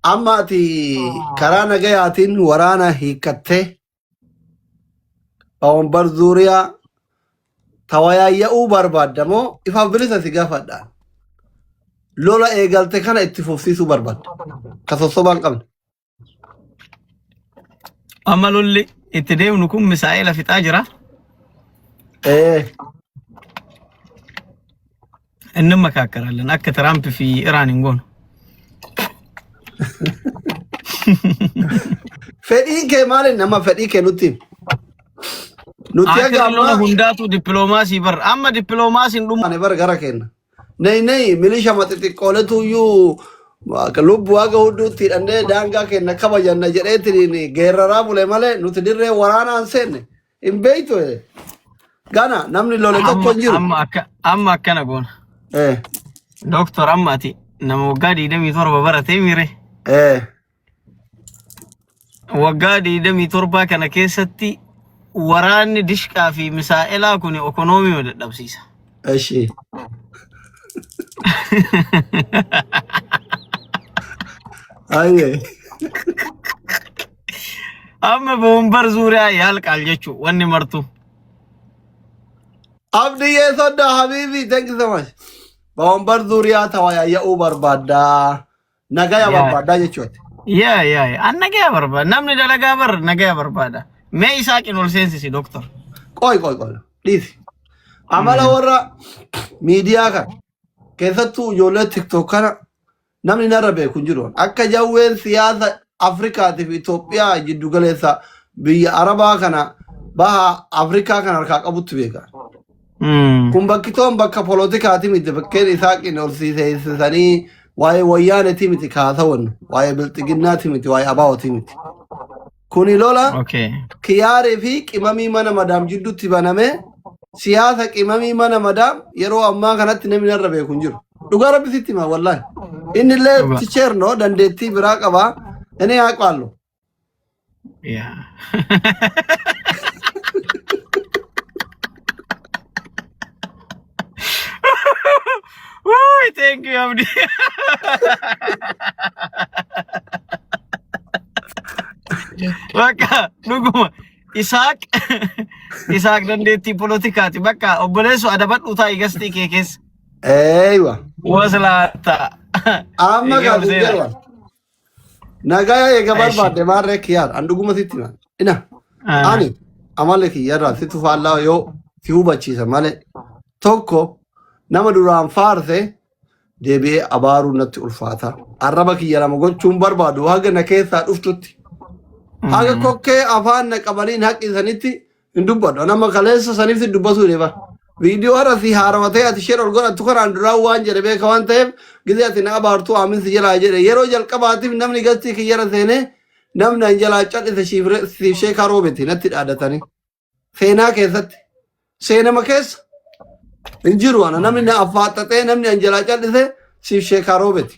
Amma ati karaa nagayaatiin waraana hiikkattee Bawonbar zuuriyaa tawayaayya'uu barbaadda moo ifaaf bilisa si gaafadha. Lola eegalte kana itti fufsiisuu barbaadda. Ka sossobaa hin qabne. Amma lolli itti deemnu kun misaa'ela fixaa jira. Ee Inni makaakarallan akka Tiraamp fi Iraan hin goonu. Fedhiin kee maali nama fedhii kee nutti himi. Nuti haga Akirri lola ammaa hundaatu dippiloomaasii bar. Amma dippiloomaasiin dhumu. ani bar gara kenna. Nei nei milisha xixiqqooletu iyyuu akka lubbuu haga hudduutti hidhannee daangaa kenna kabajanna jedheetiin geerraraa bule malee nuti dirree waraanaan seenne hin beektu. Gana namni lole tokko Amma hin jiru. amma akka amma akkana goona. Eh, Dooktor amma ati nama waggaa 27 baratee miire. eh, Waggaa 27 kana keessatti waraanni dishqaa fi misaa'elaa kun ekonoomii dadhabsiisa. Eshi. Ayyee. Amma boombar zuuriyaa yaalqaal jechuun wanni martu. Abdiyyee soddaa habiibi thank you so much. Boombar zuuriyaa tawaayayya'uu barbaaddaa. Nagaya barbaaddaa jechuudha. Yaa yaa yaa. An nagaya barbaada. Namni dalagaa bar nagaya barbaada. Mee Isaaqin ol seensisi doktor. Qoy qoy qoy. Dhiisi. Amala warra miidiyaa kana keessattuu ijoollee TikTok kana namni narra beeku hin jiru. Akka jawween siyaasa Afrikaatii fi Itoophiyaa jiddu galeessa biyya Arabaa kana baha Afrikaa kana harkaa qabutti beeka. Kun bakki toon bakka poolotikaati miti bakkeen isaaqiin ol seensisanii waa'ee wayyaaneeti miti kaasawan waa'ee bilxiginnaati miti waa'ee abaa'ooti miti. Kuni lola kiyaarii fi qimamii mana madaam jidduutti baname siyaasa qimamii mana madaam yeroo ammaa kanatti namni narra beeku hin jiru. Dhugaa rabbi sitti hima wallaahi. Inni illee Dhugaa. ticheernoo dandeettii biraa qaba. Inni haa qaallu. Yeah. Woo, thank you, Abdi. Bakka dhuguma Isaaq Isaaq dandeettii poolotikaati. Bakka obboleessu adabadhu taa'i gastii kee keessa. Eeywa. Waslaata. Amma Eegee kaa ol seenaa. jedhan. Nagaya eega Eshi. barbaadde maarree kiyyaadha. An dhuguma sitti hima. Ina ani amala kiyyarraa situ faallaa yoo si hubachiisa malee tokko nama duraan faarse deebi'ee abaaruu natti ulfaata. Arraba kiyya lama gochuun barbaadu haga na keessaa dhuftutti. Haga kokkee afaan na qabaniin haqqisanitti hin dubbadhu. Ani amma kaleessa saniif si dubbatuu deema. Viidiyoo har'a si haarawatee ati isheen ol godhattu kanaan duraa waan jedhe beeka waan ta'eef gizee ati na abaartuu aamin si jalaa jedhe yeroo jalqabaatiif namni gastii kiyyara seenee namni an jalaa cal'ise siif sheekaa roobeti natti dhaadatanii. Seenaa keessatti seenama keessa hin jiru ana namni na affaaxaxee namni an jalaa cal'ise siif sheekaa roobeti.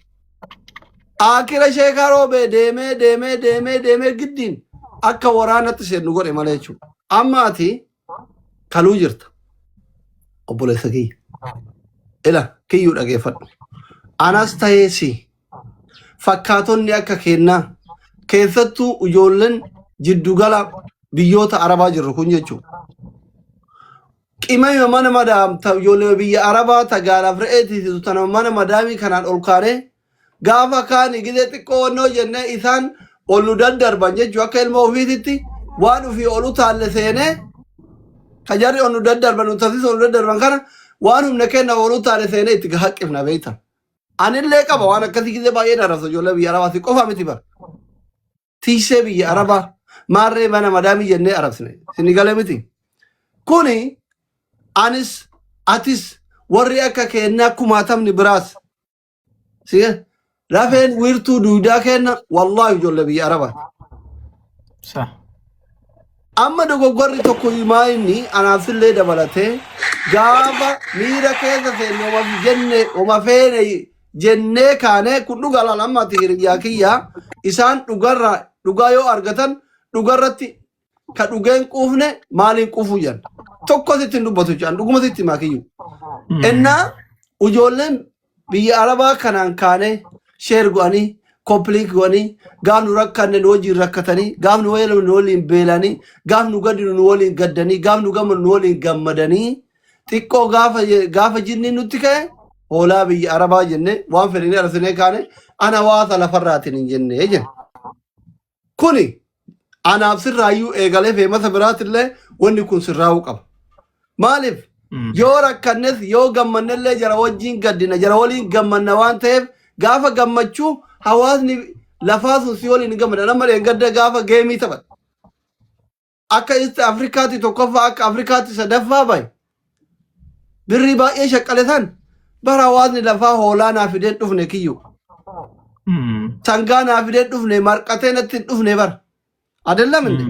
Akira sheekaa roobee deemee deemee deemee deemee giddiin akka waraanatti seennu godhe malee jechuudha. Amma ati kaluu jirta obboleessa kiyya. Ila kiyyuu dhageeffadhu. Anas ta'ee si fakkaatonni akka keennaa keessattuu ijoolleen jiddugala biyyoota Arabaa jirru kun jechuudha. Qimama mana madaam ta ijoollee biyya Arabaa ta gaalaaf re'ee tiisisu tana mana madaamii kanaan ol kaanee gaafa kaani gizee xiqqoo wannoo jennee isaan ol nu daddarban jechuu akka ilma ofiititti waan ofii ol utaalle seenee ka jarri ol nu daddarban nu tasisu ol nu daddarban kana waan humna kenna ol utaalle seenee itti haqqifna beekta. Anillee qaba waan akkasii gizee baay'ee na rasa ijoollee biyya Arabaa si qofa miti bara. Tiisee biyya Arabaa maarree mana madaamii jennee arabsine. Sini galee miti. Kuni anis atis warri akka keennaa kumaatamni biraas si lafeen wiirtuu duudaa keenna wallaahi ijoollee biyya Arabaati. Sa. Amma dogoggorri tokko himaa inni anaafillee dabalatee gaafa miira keessa seenne oma jenne oma feene jennee kaanee kun dhugaa laala amma ati hiriyyaa kiyyaa isaan dhugarraa dhugaa yoo argatan dhugarratti ka dhugeen quufne maaliin quufuu jedhan tokko sitti hin dubbatu jedhan dhuguma sitti himaa kiyyu. Ennaa ijoolleen biyya arabaa kanaan kaanee sheer go'anii Copy link godhanii, gaaf nu rakkanne nu wajjin rakkatanii, gaaf nu beelofne nu waliin beelanii, gaaf nu gaddinu nu waliin gaddanii, gaaf nu gammadnu nu waliin gammadanii, xiqqoo gaafa jinni nutti ka'e hoolaa biyya arabaa jenne waan fedhanii arsinee kaane ana hawaasa lafarraatiin hin jenne jenna. Kuni anaaf sirraayyuu eegalee feemasa biraatillee wanni kun sirraa'uu qaba. Maaliif yoo rakkannes yoo gammannellee jara wajjin gaddina, jara waliin gammanna waan ta'eef, gaafa gammachuu hawaasni lafaa sun si waliin hin gammada. Nama dheengadda gaafa game taphate akka East Afrikaatti tokkoffaa, akka Afrikaatti sadaffaa bahe, birrii baay'ee shaqqale san bara hawaasni lafaa hoolaa naa fideen dhufne kiyyu, sangaa naa fideen dhufne, marqatee natti hin dhufne bara. Adellam inde.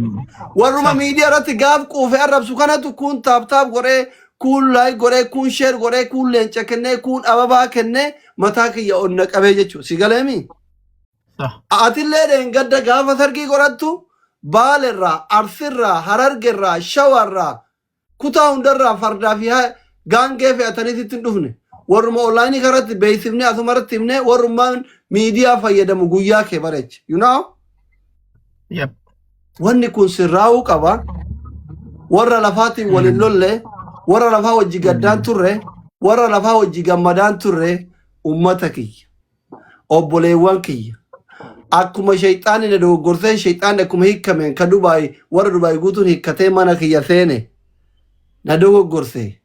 Warruma miidiyaa irratti gaaf quufe arrabsu kanatu kun tap tap godhee, kun like godhee, kun share godhee, kun leenca kennee, kun ababaa kennee mataa kiyya onna qabee jechuudha. Si galeemi? Atillee dheengadda gaafa sargii godhattu Baalerraa, Arsirraa, Harargerraa, Shawarraa, kutaa hundarraa fardaa fi gaangee fe'atanii sitti hin dhufne. Warruma online kanatti beeksifnee asumarratti himnee warrummaan miidiyaa fayyadamu guyyaa kee bareeche. You know? Yep. Wanni kun sirraa'uu qaba. Warra lafaatiin waliin lolle, warra lafaa wajji gaddaan turre, warra lafaa wajji gammadaan turre, ummata kiyya, obboleewwan kiyya. Akkuma shayxaanni na dogoggorsee, shayxaanni akkuma hiikameen ka Dubaay warra Dubaay guutuun hiikkatee mana kiyya seene na dogoggorse.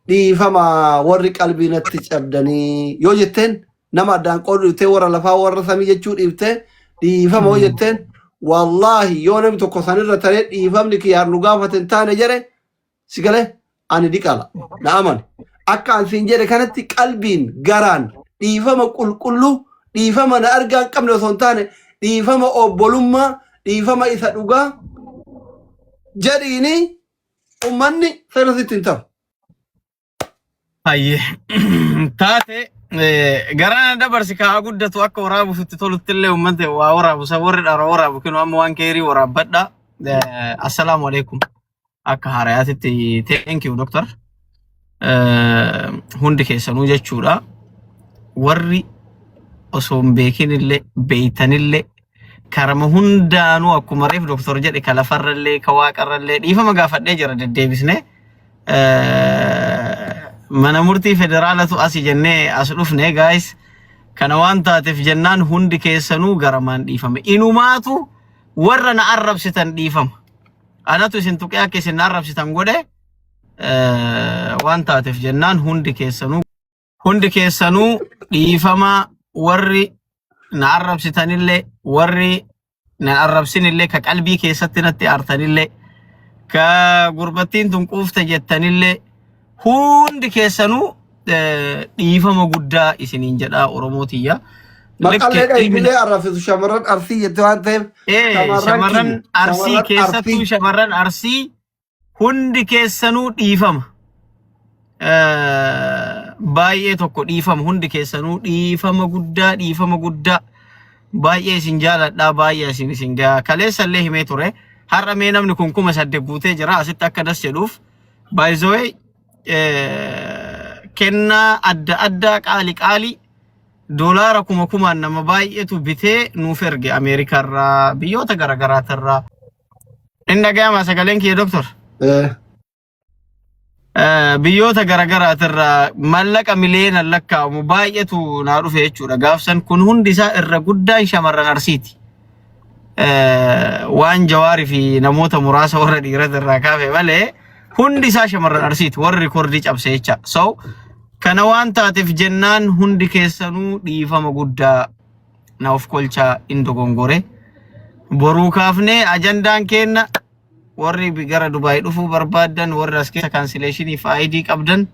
Dhiifama warri qalbii natti cabdanii yoo jetteen, nama addaan qoodu dhiiftee, warra lafaa warra samii jechuu dhiiftee, dhiifama yoo jetteen, wallaahi yoo namni tokko sanirra taree dhiifamni kiyyaan nu gaafate hin taane jedhe, si galee, ani diqala na amane. Akka an siin jedhe kanatti qalbiin garaan dhiifama qulqulluu, dhiifama na argaa hin qabne osoo hin taane, dhiifama obbolummaa, dhiifama isa dhugaa jedhiini ummanni seera sitti hin ta'u. Hayyee. Taate garaan dabarsi kaa guddatu akka waraabuuf itti tolutti illee uummata waa waraabu isa warri dhara waraabu kinu amma waan keerii waraabbadha. Assalaamu alaikum. Akka haarayaatitti thank you, doctor. Hundi keessanuu jechuudha. Warri osoo hin beekin illee beeytanillee karama hundaanuu akkuma reef doktor jedhe ka lafarrallee ka waaqarrallee dhiifama gaafadhee jira deddeebisnee. Mana murtii federaalatu asi jennee as dhufne, guys. Kana waan taateef jennaan hundi keessanuu garamaan dhiifame. Inumaatu warra na arrabsitan dhiifama. Anatu isin tuqee akka isin na arrabsitan godhe. Waan taateef jennaan hundi keessanuu dhiifama. Warri na arrabsitanillee, warri na arrabsinillee, ka qalbii keessatti natti aartanillee, ka gurbattiin tun quufte jettanillee, hundi keessanuu dhiifama guddaa isiniin jedhaa, Oromoo tiyya. Maqallee dhaybilee arrabsitu shamarran Arsii jette waan ta'eef shamarran shamarran kiyya Arsii shamarran keessattuu Arsii shamarran Arsii hundi keessanuu dhiifama. Baay'ee tokko dhiifama, hundi keessanuu dhiifama guddaa, dhiifama guddaa. Baay'ee isin jaaladha, baay'ee isin gaa kaleessa illee himee ture. Har'a mee namni kun 8,000 guutee jira asitti akka das jedhuuf. By the way, kennaa adda addaa qaali qaali doolaara kuma kumaan nama baay'eetu bitee nuuf erge Ameerikaarraa, biyyoota garaagaraatirraa. Inni dhaga'ama sagaleen kiyya, doktor? Biyyoota garaagaraatirraa mallaqa miliyoonaan lakkaa'amu baay'eetu naa dhufe jechuudha. Gaafsan kun hundi isaa irra guddaan shamarran Arsiiti. Waan Jawaarii fi namoota muraasa warra dhiirota irraa kaafe malee hundi isaa shamarran Arsiiti warri rikoordii cabse jecha. So kana waan taateef jennaan hundi keessanuu dhiifama guddaa na of kolchaa in dogongore. Boruu kaafnee ajandaan kenna warri gara Dubaay dhufuu barbaaddan, warri as keessa cancellation fi ID qabdan,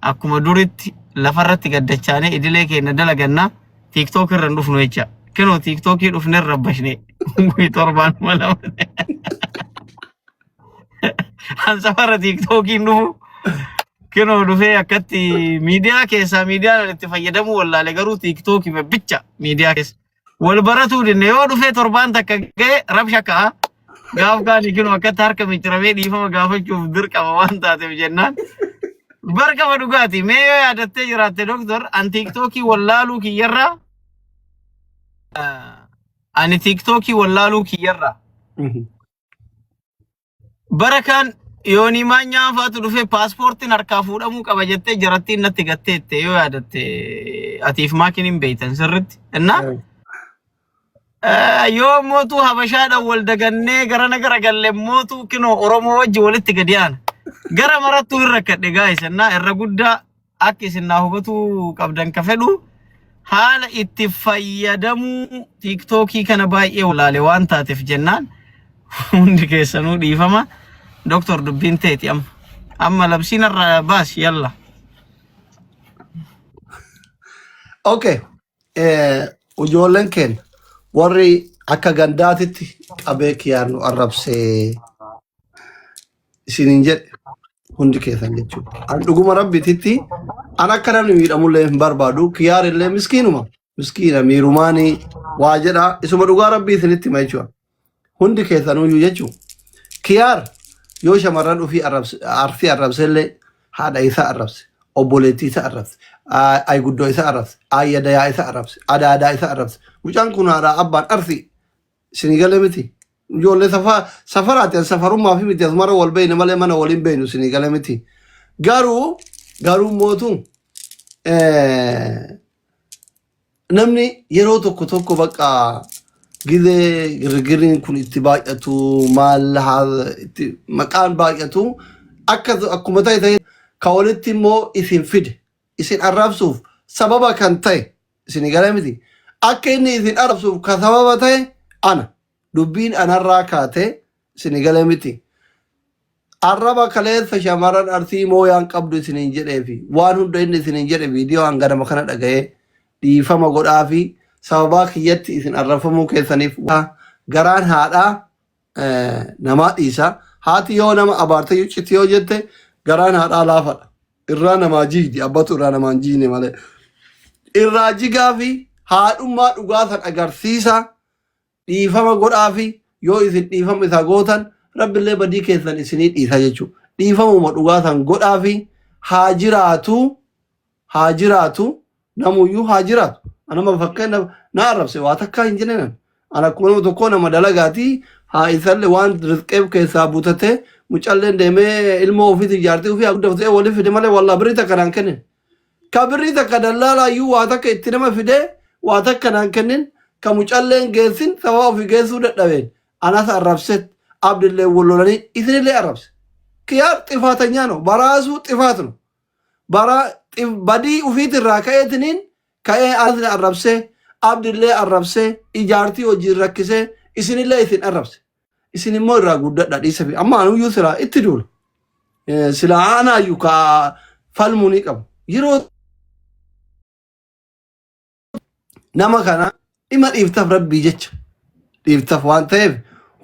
akkuma duritti lafarratti gaddachaanee idilee keenya dalaganna, TikTok irra hin dhufnu jecha. Kinoo TikTokii dhufne irra bashne torbaan 2. Ansafara TikTokiin dhufu kinoo dhufee akkatti miidiyaa keessaa miidiyaan itti fayyadamuu wallaale, garuu TikTokii bicha miidiyaa keessa. Wal baratuu dinne yoo dhufee torbaan takka ga'e rabsha ka'a. Gaaf kaani kinoo akkatti harka micciramee dhiifama gaafachuuf dirqama waan taateef jennaan. Barqama dhugaati. Mee yoo yaadattee jiraatte, doktor, an TikTokii wallaaluu kiyyarraa Ani TikTokii wallaaluu kiyyarraa. Bara kaan yoonii maanyaa faatu dhufee paaspoortiin harkaa fuudhamuu qaba jettee jarattiin natti gatteette yoo yaadatte atiif maakiin hin beeytan sirritti. Innaa yoo mootuu Habashaadhaan wal dagannee garana garagalle mootuu kinoo Oromoo wajji walitti gadi aana. Gara marattuu hin rakkadhe gaayis innaa irra guddaa akka isin naa hubatuu qabdan ka fedhu haala itti fayyadamuu TikTokii kana baay'ee walaale waan taateef jennaan hundi keessanuu dhiifama. Doktor dubbiin teeti amma. Amma labsiin irraa baasi yalla. Okay. Ijoolleen keenya warri akka gandaatitti qabee kiyyaan nu arrabsee isiniin jedhe hundi keessan jechuudha. An dhuguma rabbititti an akka namni miidhamullee hin barbaadu. Kiyyaar illee miskiinuma. Miskiina miirumaanii waa jedha. Isuma dhugaa rabbii isinitti hima jechuudha. Hundi keessanuyyuu jechuudha. Kiyaar yoo shamarran ofii arsii arrabsellee haadha isaa arrabse, obboleettii isaa arrabse, ayguddoo isaa arrabse, ayyadayaa isaa arrabse, adaadaa isaa arrabse. Mucaan kun haadha abbaan arsii isinii galee miti. Ijoollee safaraati an safarummaa fi miti asumara wal beeyne malee mana waliin beeynu isinii galee miti. Garuu mootu namni yeroo tokko tokko bakka gizee girgirriin kun itti baay'atu maal haa itti maqaan baay'atu akka akkuma ta'e ta'e ka walitti immoo isin fide isin arrabsuuf sababa kan ta'e isin galee miti akka inni isin arrabsuuf ka sababa ta'e ana dubbiin anarraa kaate isin galee miti. Arraba kaleessa shamarran Arsii mooyaan qabdu isiniin jedhee fi waan hunda inni isiniin jedhe viidiyoo hanganama kana dhaga'ee dhiifama godhaa fi sababaa kiyyatti isin arrabfamuu keessaniif garaan haadhaa namaa dhiisa. Haati yoo nama abaarte yucciti yoo jette garaan haadhaa laafadha. Irraa namaa jiigdi abbatu irraa namaan jiine malee. Irraa jigaa fi haadhummaa dhugaa san agarsiisa. Dhiifama godhaafi yoo isin dhiifama isaa gootan rabbillee badii keessan isinii dhiisa jechuudha. Dhiifamuma dhugaa san godhaafi haa jiraatu haa jiraatu namuyyuu haa jiraatu. Anama fakkeenya na arrabse waa takkaa hin jenne nan. Ana akkuma nama tokkoo nama dalagaati haa isallee waan rizqeef keessaa butatee mucalleen deemee ilmoo ofiitii jaartii ofii haa guddafatee waliif fide malee wallaa birrii takka naan kennin. Ka birrii takka dallaalaayyuu waa takka itti nama fidee waa takka naan kennin ka mucalleen geessin sababa ofii geessuu dadhabeen anas arrabset abdillee wal lolanii isinillee arrabse. Kiyaar xifaatanyaa no baraasuu xifaat no bara badii ufiitirraa ka'eetiniin ka'ee anas arrabsee abdillee arrabsee ijaartii hojiin rakkisee isinillee isin arrabse. Isin immoo irraa guddadha dhiisa fi amma anuyyuu silaa itti duula. Silaa anaayyuu ka falmuu ni qabu. Yeroo nama kana dhima dhiiftaaf rabbii jecha dhiiftaaf waan ta'eef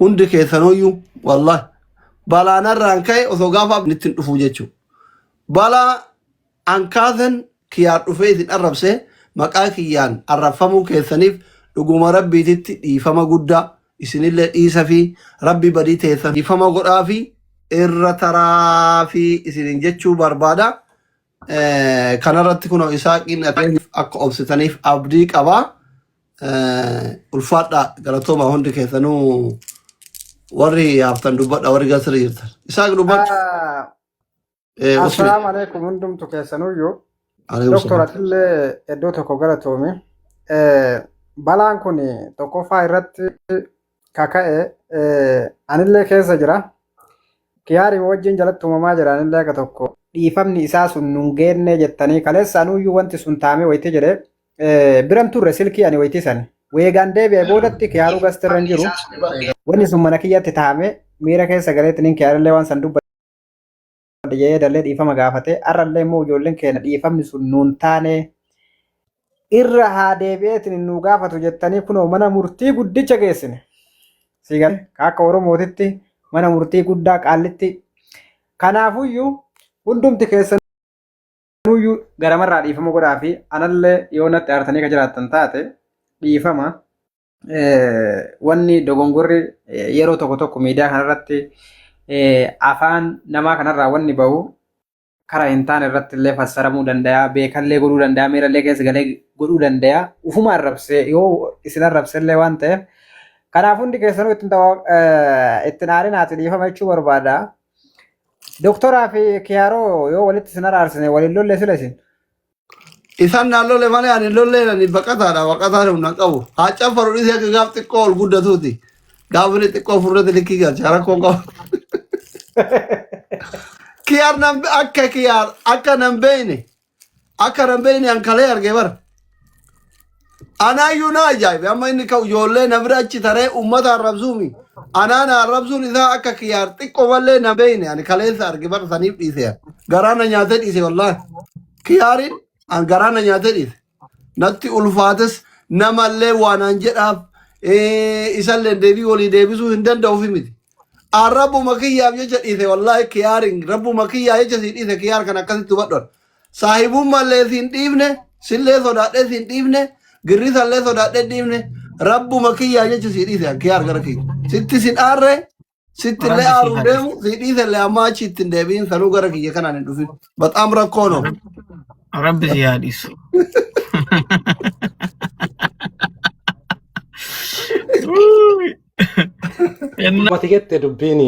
hundi keessanuyyuu wallahi balaanarraan ka'e osoo gaafa itti hin dhufu jechuudha. Balaa an kaasen kiyyaan dhufee isin arrabse maqaa kiyyaan arrabfamuu keessaniif dhuguma rabbiititti dhiifama guddaa isinillee dhiisa fi rabbi badii teessan dhiifama godhaa fi irra taraa fi isinin jechuu barbaada. Kanarratti kunoo isaaqiin akka obsitaniif abdii qaba. Ulfaadhaa galatooma hundi keessanuu warri yaaftan dubbadha warri gasirra jirtan. Isaaq dubbadhu. Usmi. Assalaamu alaikum hundumtu keessanuyyuu. Alaikum Doktor salaam. atillee iddoo tokko galatoomi. Balaan kun tokkoffaa irratti kaka'e anillee keessa jira. Kiyaari wajjin jalatti uumamaa jira anillee akka tokko. Dhiifamni isaa sun nun geenne jettanii kaleessa anuyyuu wanti sun taamee wayitii jedhee biran turre silkii ani wayitii san. Weegaan deebi'e boodatti kiyaaruu gastirra hin jiru. Wanni sun mana kiyyatti taamee miira keessa galeetti kiyaarillee waan san dubbate. Jedhee dallee dhiifama gaafate har'allee immoo ijoolleen keenya dhiifamni sun nuun taane irra haa deebi'eetiin nu gaafatu jettanii kunoo mana murtii guddicha geessine. Siigal akka Oromootitti mana murtii guddaa qaallitti. Kanaafuyyuu hundumti keessanuyyuu garamarraa dhiifama godhaa fi anallee yoo natti aartanii ka jiraattan taate dhiifama. Wanni dogongorri yeroo tokko tokko miidiyaa kanarratti afaan namaa kanarraa wanni bahu karaa hin taane irratti illee fassaramuu danda'a, beekallee godhuu danda'a, miirallee keessa galee godhuu danda'a. Ufuma arrabsee yoo isin arrabsellee waan ta'eef Kanaaf hundi keessanuu ittiin ittiin aarinaati dhiifama jechuu barbaada. Doktoraa fi Kiyaaroo yoo walitti isin araarsine waliin lolle sila isin. Isaan naan lolle malee ani lolleen ani baqataadha. Baqataan humna hin qabu. Haa caffaru dhiisee akka gaaf xiqqoo ol guddatuuti. Gaaf inni xiqqoo furdate likkii galcha rakkoon qabu. Kiyaar nan akka kiyaar akka nan beeyne akka nan beeyne an kalee arge bara. Anaayyuu na ajaa'ibe amma inni ka'u ijoollee na bira achi taree uummata arrabsuumi. Anaa na arrabsuun isaa akka kiyaar xiqqoo mallee na beeyne ani kaleessa arge bara saniif dhiise. Garaa na nyaatee dhiise wallaahi. Kiyaariin an garaa na nyaatee dhiise. Natti ulfaates namallee waan an jedhaaf isallee deebii walii deebisuu hin danda'uuf miti. An rabbuma kiyyaaf jecha dhiise wallaahi kiyaariin rabbuma kiyyaa jecha si dhiise kiyaar kan akkasitti hubadhu. Saahibummallee siin dhiifne sillee sodaadhee siin dhiifne girrisallee sodaadhee dhiifne rabbuma kiyyaa jecha si dhiise kiyaar gara kiyya. Sitti sin aarree sitti illee Rabbi sii aaruu haa deemu si dhiise illee amma achi ittiin deebiin sanuu gara kiyya kanaan hin dhufin. Baxaam rakkoo noo. Rabbi si haa dhiisu. Mati jette dubbiin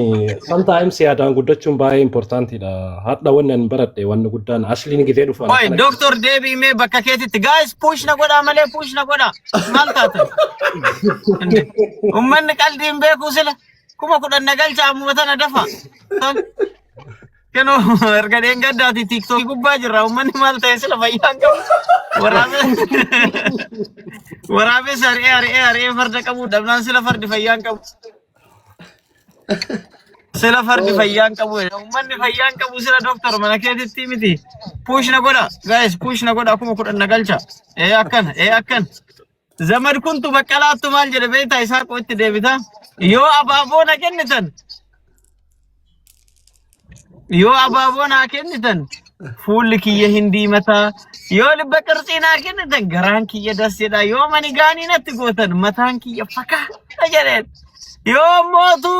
sometimes yaadaan guddachuun baay'ee importantidha. Hadha wanni ani baradhe wanni guddaan asliin gizee dhufu ana Oi, kana Doctor deebii mee bakka keetitti. Guys, push na godhaa malee push na godhaa. Maal taatan? Uummanni qalbii hin beeku sila. 10,000 na galcha ammuma tana dafa. Tol. Kenoo erga dheengaddaati TikTokii gubbaa jirra. Uummanni maal ta'e sila fayyaan qabu. Waraabessi ari'ee ari'ee ari'ee farda qabu dhabnaan sila fardi fayyaan qabu. Sila fardi fayyaan qabu. Uummanni fayyaan qabu sila doktor mana keetitti miti. Push na godha. Guys, push na godha 10,000 na galcha. Ee akkana, ee akkana. Zamad kuntu baqqalaattu maal jedhe beektaa isaa itti deebita. Yoo abaaboo na kennitan yoo abaaboo naa kennitan fuulli kiyya hin diimataa yoo libba qirxii naa kennitan garaan kiyya das jedha yoo mani gaanii natti gootan mataan kiyya fakaa jedheen yoo mootu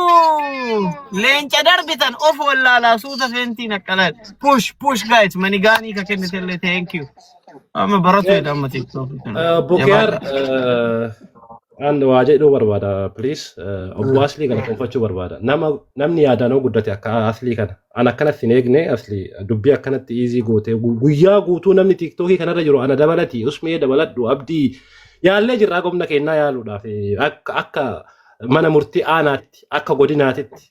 leenca darbitan of wallaalaa suuta feentiin akkalaan push push guys mani gaanii ka kennitellee thank you amma baratu jedha amma TikTok kana Bukeer jabaadha. An waa jedhuu barbaada please. Obbo Aslii galatoonfachuu barbaada. Nama namni yaadaan yoo guddate akka Aslii kana. An akkanatti hin eegne Aslii dubbii akkanatti easy gootee guyyaa guutuu namni TikTokii kanarra jiru ana dabalati usmee dabaladhu abdii yaallee jirraa gomna kennaa yaaluudhaaf akka mana murtii aanaatti akka godinaatitti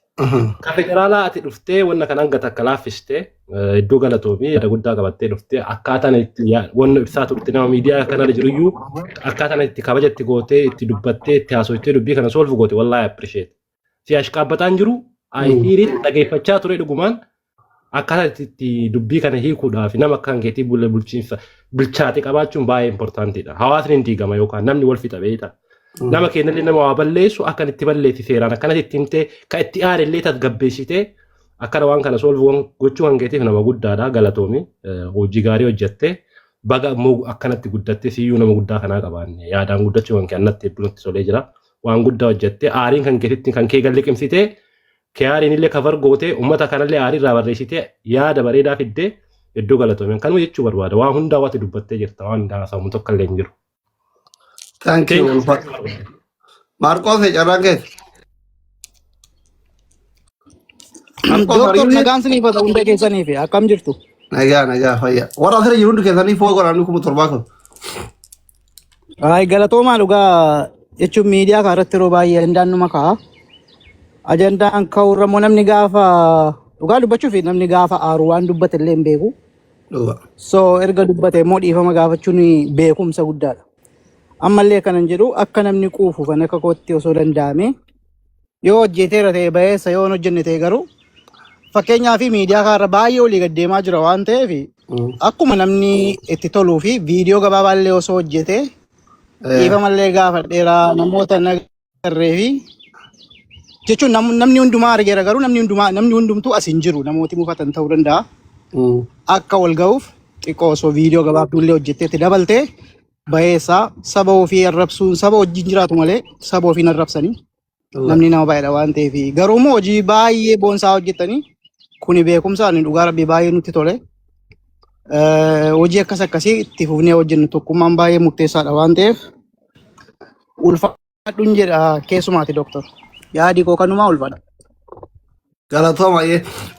ka federaalaa ati dhuftee wanna kan hanga takka laaffiste iddoo galatoomii yaada guddaa qabattee dhuftee akkaataan itti wanna ibsaa turte nama miidiyaa kanarra jiruyyuu akkaataan itti kabaja itti gootee itti dubbattee itti haasoftee dubbii kana solve goote wallaahi appreciate. Si ashqaabbataan jiru I hear it dhageeffachaa ture dhugumaan akkaataa itti dubbii kana hiikuudhaaf nama akka keetii bulee bulchiinsa bilchaate qabaachuun baay'ee importantidha. Hawaasni hin diigama yookaan namni wal fixa beekta. Nama keenyallee nama waa balleessu akka itti balleessi seeraan akkanatti itti himtee kan itti aare illee tasgabbeessitee akkana waan kana solve gochuu kan keetiif nama guddaadha galatoomi. Hojii gaarii hojjettee baga immoo akkanatti guddattee siyyuu nama guddaa kanaa qabaanne yaadaan guddachuu kan kee annatti hedduu natti tolee jira. Waan guddaa hojjettee aariin kan keetitti kan kee galliqimsitee keyaariin illee cover gootee uummata kanallee aarii irraa barreessitee yaada bareedaa fiddee hedduu galatoomi. Kanuma jechuu barbaada. Waan hundaa waati dubbattee jirta. Waan haasawamu tokko illee hin jiru. Thank you. Thank you. Maarqoos carraan keessa. Maarqoos Dooktor ariifni. Nagaan isiniif haa ta'u hunda keessaniif akkam jirtu? Nagaa nagaa fayyaa. Warra asirra jiru hundi keessanii foo godhaan 7,000 kun. Ay galatoomaa dhugaa jechuun miidiyaa kana irratti yeroo baay'ee ajandaan numa ka'a. Ajandaan ka'u irra immoo namni gaafa dhugaa dubbachuuf namni gaafa aaru waan dubbate illee hin beeku. Dhuga. So erga dubbate immoo dhiifama gaafachuun beekumsa guddaadha. Ammallee kanan jedhu akka namni quufu kan akka kootti osoo danda'ame yoo hojjeteera ta'e baheessa yoo hin hojjenne ta'e garuu fakkeenyaa fi miidiyaa kanarra baay'ee olii gad deemaa jira waan ta'eef akkuma namni itti toluu fi viidiyoo gabaabaa illee osoo hojjete dhiifamallee gaafadheera namoota nagarree fi jechuun namni hundumaa argeera garuu namni hundumaa namni hundumtuu as hin jiru namooti mufatan ta'uu danda'a. Akka wal ga'uuf xiqqoo osoo viidiyoo gabaabduu illee hojjettee itti dabaltee baheessaa saba ofii arrabsuun saba wajjin jiraatu malee saba ofii hin arrabsanii namni nama baay'eedha waan ta'eef garuu immoo hojii baay'ee boonsaa hojjettanii kuni beekumsa ani dhugaa rabbii baay'ee nutti tole. Hojii akkas akkasii itti fufnee hojjennu tokkummaan baay'ee murteessaadha waan ta'eef ulfa. Ulfaadhuun jedha keessumaati doktor. Yaadi koo kanumaa ulfaadha. Galatooma.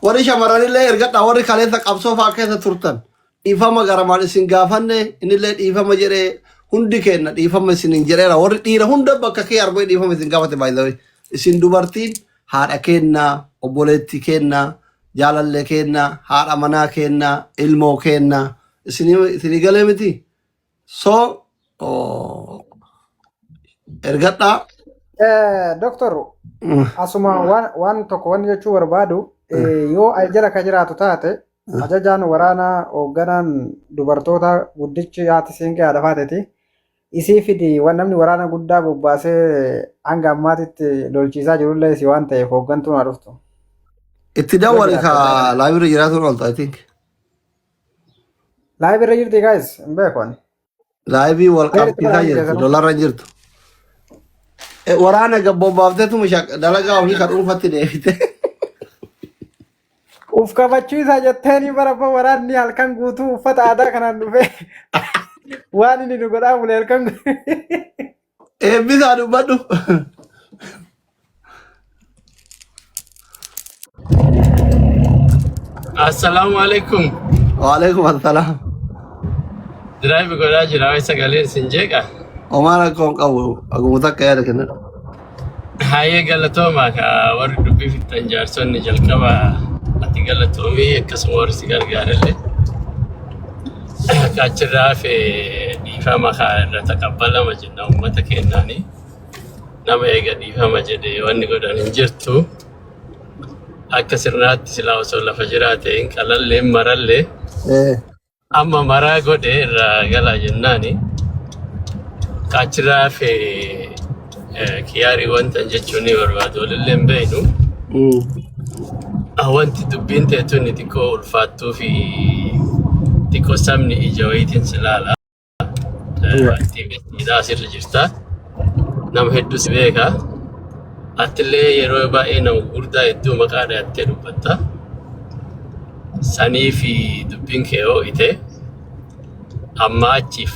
Warri shamarranillee ergadha, warri kaleessa qabsoo fa'aa keessa turtan. Dhiifama garamaan isin gaafanne, innillee dhiifama jedhee, hundi kenna dhiifama isin hin jedheera. Warri dhiira hunda bakka kee arbee dhiifama isin gaafate baay'ee. Isin dubartiin haadha kennaa, obboleettii kennaa, jaalallee kennaa, haadha manaa kennaa, ilmoo kennaa. Isinii galee miti. So ergadhaa. Doktor, asuma waan tokko wanni jechuu barbaadu, yoo jala ka jiraatu taate, ajajaan waraanaa hoogganaan dubartoota guddichi haati siinqee haadha faateeti. Isii fidi, waan namni waraana guddaa bobbaasee hanga ammaatitti lolchiisaa jirullee isii waan ta'eef hooggantuun haa dhuftu. Itti dawwali ka live irra jiraatuun oolta, I think. Live irra jirti guys, hin beeku ani. Live wal Seeritti qabsiisaa waraana jirti, keessanuu. lolarra hin jirtu. Waraana gabbobbaafteetuma dalagaa ofii kan dhuunfatti deebite. Uf kabachiisaa jetteeni bara waraanni halkan guutuu uffata aadaa kanaan dhufee waan inni nu godhaa bule halkan. Eebbisaa, dubbadhu. Assalaamu alaikum. Waalaikum assalaam. Drive godhaa jira, wayi sagaleen sin jeeqa. Homaa rakkoo hin qabu. Aguma takka yaada kennadhu. Hayyee, galatooma ka warri dubbii fixan jaarsonni jalqaba ati galatoomii, akkasuma warri si gargaarellee. Akka achirraa hafe dhiifama kaa irra taqabbalama jenna uummata keennaani. Nama eega dhiifama jedhe wanni godhan hin jirtu. Akka sirnaatti silaa osoo lafa jiraate hin qalallee hin marallee amma maraa godhe irraa galaa jennaani. Achirraa hafe kiyaarii wanta jechuun ni barbaadu walillee hin beeknu. Wanti dubbiin ta'e tuni xiqqoo ulfaattuu fi xiqqoo sabni ija wayiitiin si ilaala. Activistiidha asirra jirta. Nama hedduu si beeka. Atillee yeroo baay'ee nama gurguddaa hedduu maqaa dhaattee dubbatta. Sanii fi dubbiin kee ho'ite. Amma achiif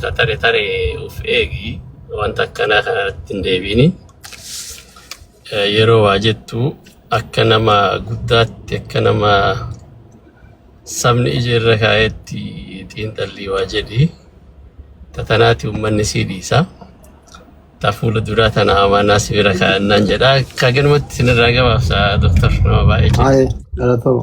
ka tare tare of eegi, wanta akkanaa kanatti hin deebiini. Yeroo waa jettu akka nama guddaatti, akka nama sabni ija irra kaa'etti xiinxallii waa jedhi. Tatanaati uummanni sii dhiisa. Ta fuula duraa tana amaanaa si bira kaa'annaan jedha. Kaganumatti isinirraa gabaabsa, doktor, nama baay'ee jedha. Haye, galatooma.